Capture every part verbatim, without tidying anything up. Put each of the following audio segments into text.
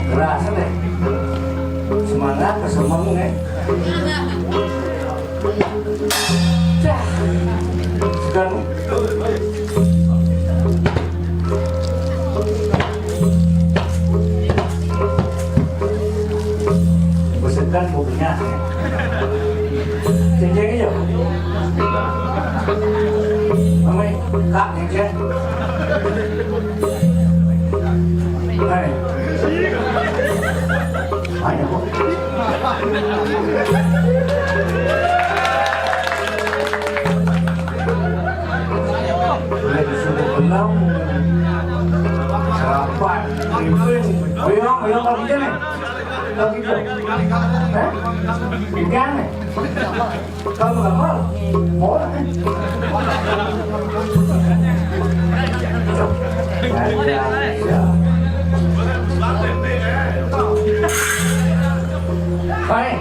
Kerasa deh. Semangat kesemeng, eh. Dah. Sekarang. Besekan bukunya. Ceng-ceng ijo. Mami, Kak, ceng-ceng. Hei. Ayo, kok. Lek disuruh belam, serapat, rimbun. Ayo, ayo, kalau gitu nih. Kalau gitu. Hah? Jangan nih. Kalau nggak mau, mau lah. Ayo, ayo. Baik.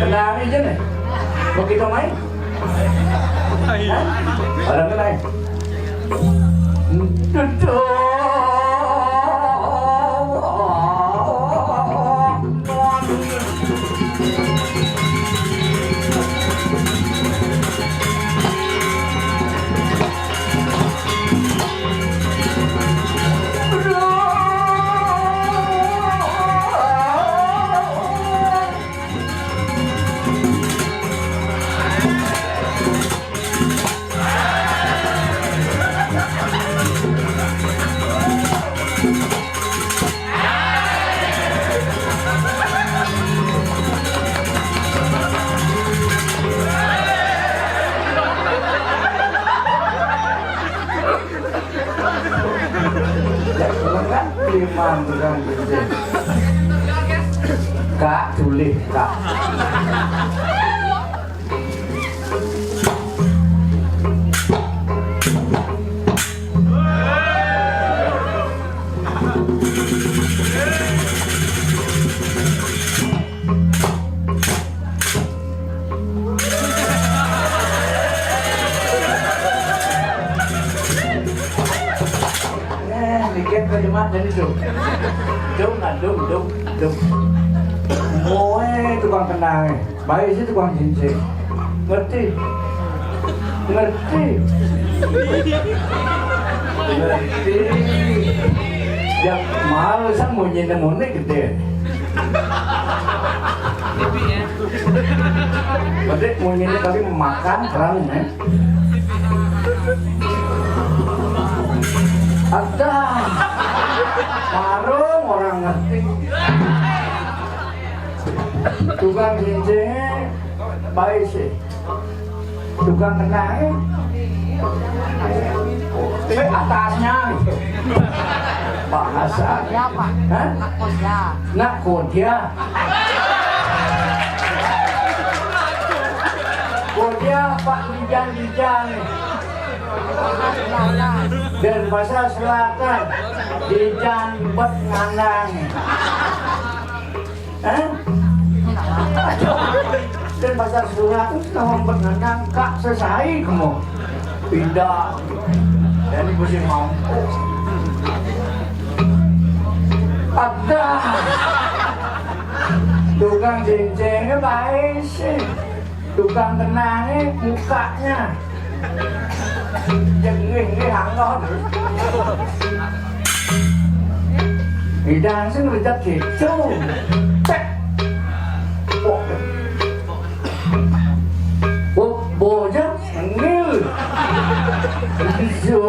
Kenal aja nih. Begitu main. Hah? Orang lain. Kak, julih, Kak. Eh, mikir ke jemaat dari tu. Dum, dum, dum, dum. Moe tukang kenang. Baik si tukang cincin. Ngerti? Ngerti? Ngerti. Ya, mahal sang munyi nemune gede. Gede munyine tapi makan terang, eh. Ada warung orang ngerti. Tukang cincin baik sih. Tukang kenang, eh. Tapi atasnya gitu. Bahasa. Ya, Pak. Hah? Nak kodia. Nak kodia. Kodia, Pak, Dijan-Dijan. Denpasar Selatan. Dijan bet ngandang. Hah? Denpasar Selatan nawang bet ngandang, Kak, sesai kamu. Pindah. Jadi mesti mampu. Ada. Tukang cincingnya baik sih. Tukang kenangnya mukanya. Jengih-ngih anggon. Idang sing rejek gitu. Cek. Wah. Wah, bocah ngil. Iya.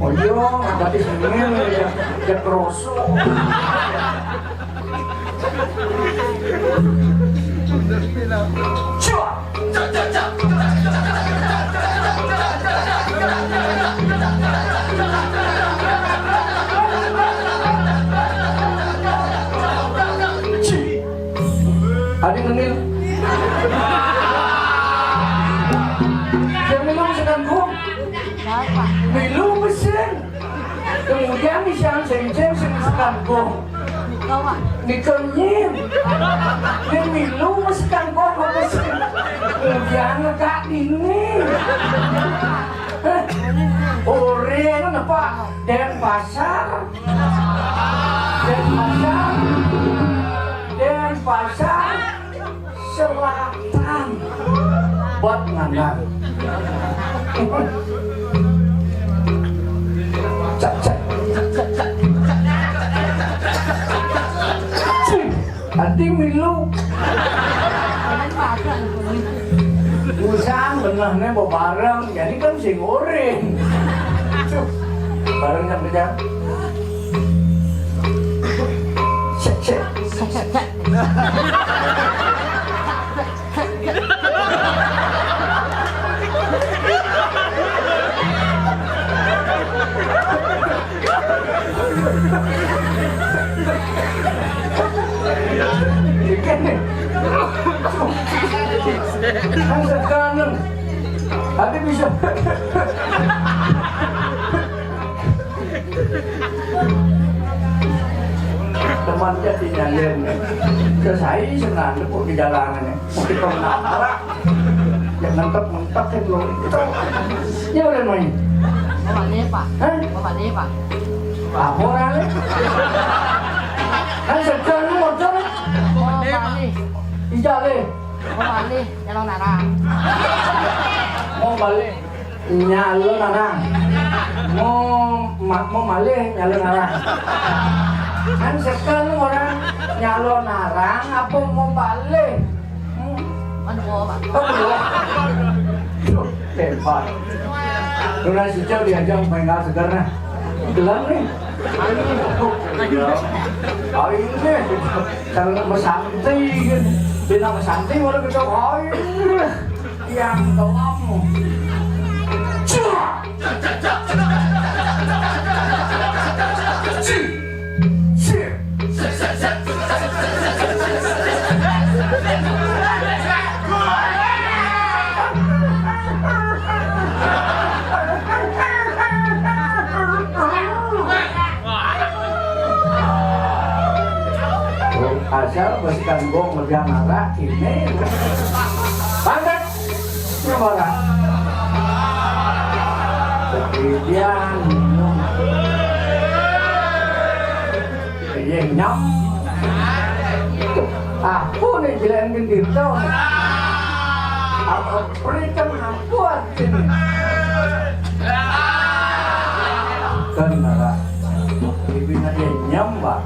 Ojo, angkat sini, ya, ya, kerosok. Cuak. Adi ngenil. Sing milu mesekan gong. Milu mesin. Kemudian ni siang sing sing mesekan gong. Nika nyin. Dia milu mesekan gong mesin. Kemudian ngegak dini. Orang apa? Denpasar. Denpasar. Denpasar Selatan. Buat nganan. Cak, cak. Cih, adi milu. Usang benehne bebareng, jadi kan sing oring. Cuh, bareng jam kerja. Cek, cek. Kan sekarang ada bisa. Teman jadi nyalin. Kesai senang kok di jalanan. Mungkin kau nak arah. Yang nangkep mantap kan lo. Itu. Ya udah main. Bapak ni, Pak. Hah? Bapak ni, Pak. Apa orang ni? Kan sekarang motor. Oh, Pak ni. Ijale. Mau balik, nyalon arang. Mau balik, nyalon arang. Mau ma-, mau balik, nyalon arang. Kan sekarang orang nyalon arang apa mau balik? Hmm. Aduh, Pak. Aduh. Duh, hebat. Lu nasi jauh diajak main nggak segar nah. Gelap nih. Ayo. Ayo nih. Kalau nak bersantai kan. Dia nak bersantai, walau kita, "Hai, yang dalam." Cak! Cik! Cik! Kan gua ngerjain arak ini. Banget. Ini arak. Kemudian minum. Iya, nyam. Aku nih, bilang gendito. Aku berikan aku hati nih. Kan arak. Bibirnya dia nyam, Pak.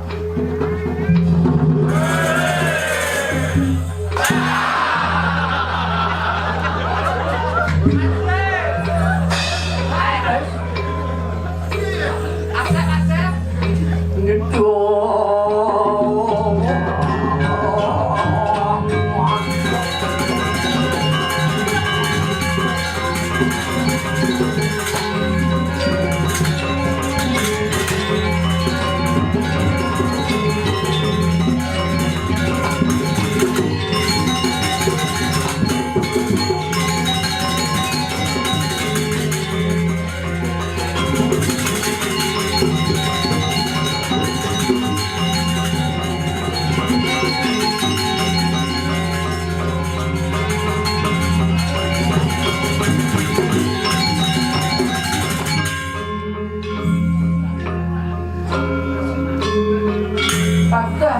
Ada.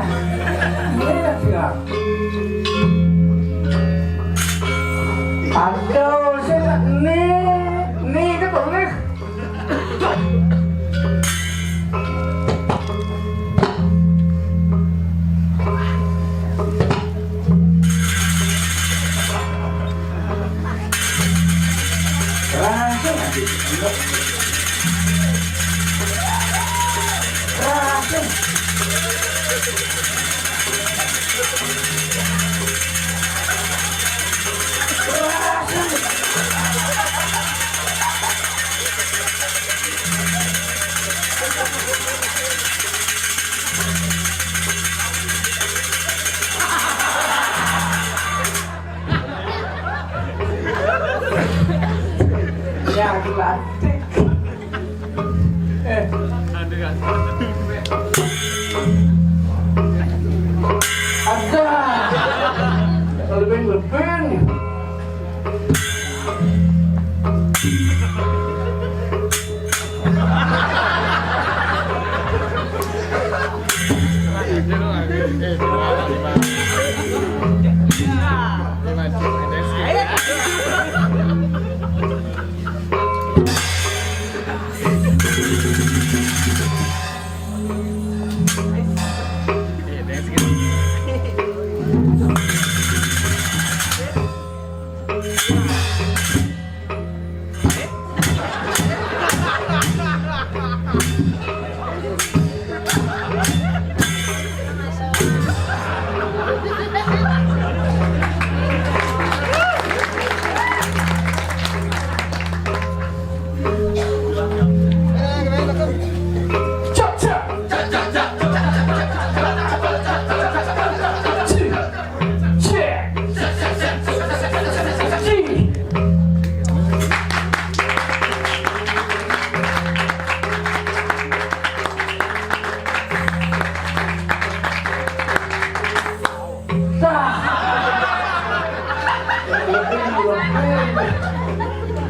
Ini ya, Cina. Ada sih, ini, ini itu boleh. Ya, aku latih. Eh. Ada. Lebih-lebih.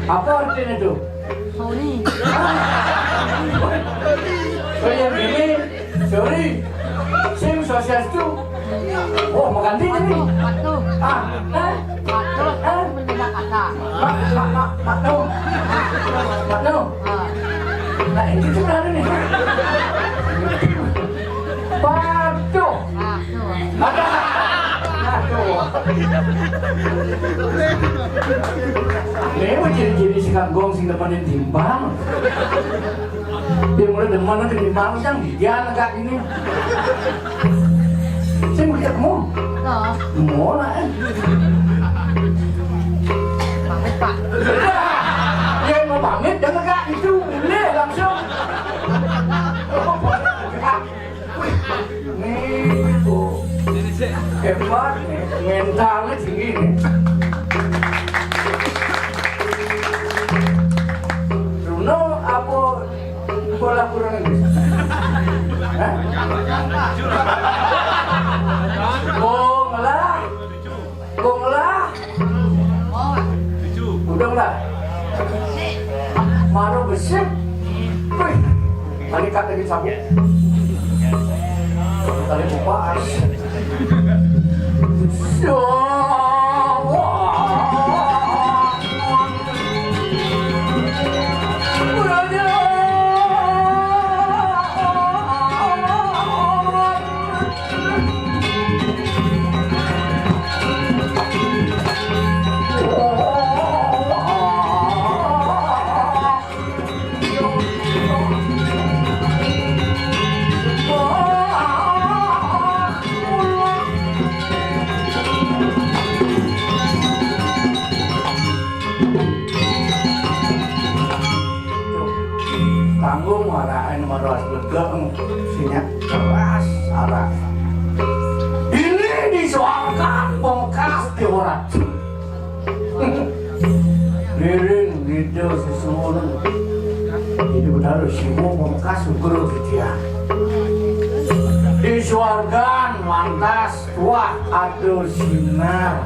Apa artinya itu? Sorry. Oh, yang ini, sorry. Sing sosial itu. Oh, makan di ini. Waktu. Ah, eh? Waktu. Eh? Mendadak kata. Mak, mak, mak, mak, no. Mak, no. Ah. Nah, ini tuh kan ini. Waduh. Waduh. Ada. Waduh. Ini mah ciri-ciri si Kang Gong sing depanin timbang. Dia mulai demen nanti timbang yang dia negak ini. Saya mau ketemu. Mau lah, eh. Pamit, Pak. Ya, mau pamit, dia negak itu. Boleh langsung. Wih, nih, tuh. Hebat, nih. Mentalnya tinggi, nih. Bruno apa bola kurang ini? Hah? Oh, Mara besik. Wih, tali kat lagi sabuk. Tali kupas. Kanggo marakané maros legeng, sing keras arah. Ini disuarakan pamekasé ora. Liring, lido, sesuwun. Ini benar Siwa pamekas ugra titiang. Disuarakan lantas wah ada sinar.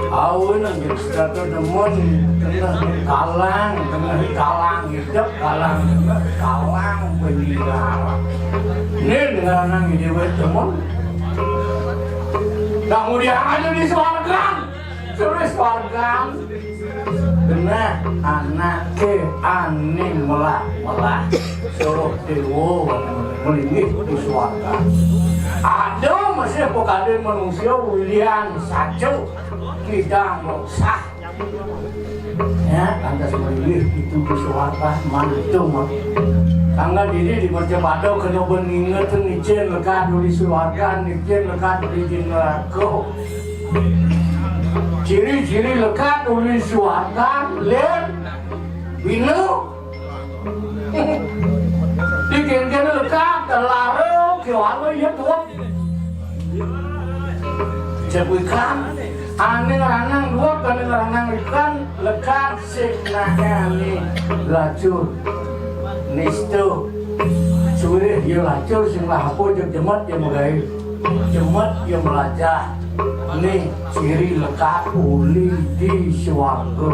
Awan nang setata demen, tengah kalang, tengah kalang hidup, kalang tengah, kalang peninggal. Ini dengan nang ini wet demen. Kamu dia ada di swarga, terus swarga. Genah anaké ané melah-melah. Suruh déwa melinggih di swarga. Ada masih pokadé manusia ulian sacu kidang moksah. Ya, lantas melinggih itu di swarga mantung. Tanggal dini di mercapada kena beninget nicin lekad di swarga, nicin lekad di neraka. Ciri-ciri lekad uli suargan, lir, bina. Di kene-kene lekad, lara, kéwala, ya, tuan. Jabuikan, ané ngranang duwat, ané ngranang ikan, lekad, sing naké ané lacur. Nista. Suwirih ya lacur, sing lah apa jeg jemet ya magaé. Jemet ya melajah. Nih, ciri lekad uli di swarga.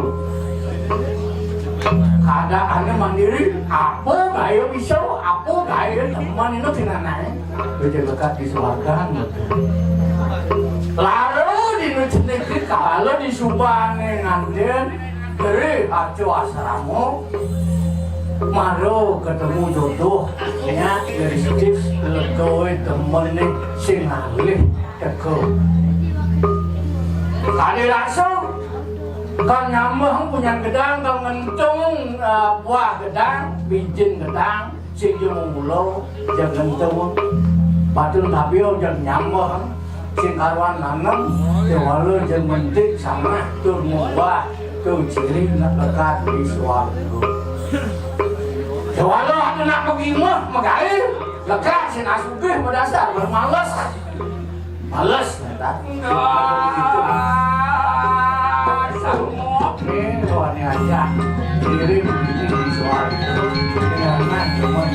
Keadaannya mandiri, apa gaya bisa, apa gaya teman itu tinanaé. Beda lekad di swarga. Lalu di nucet negeri, kalau di subane nganten, dari aco asrama, maro ketemu jodoh, nya dari sedih legoe temen nih sing alih teko. Kali langsung kan nyambung punya gedang, kan ngentung, eh, buah gedang, bijin gedang, sing yo mula, jag ngentung. Batur tapi yo jag nyambung. Sing karuan nanem, kéwala jeg mentik sanah tur munggah, tur ciri nak lekad di swarga. Kéwala ada nak pegimah, magaé, lekad sing asugih madasar, males. Males, neta. Enggak, sanggup. Ini tuannya aja. Diri begini di swarga. Dengan teman.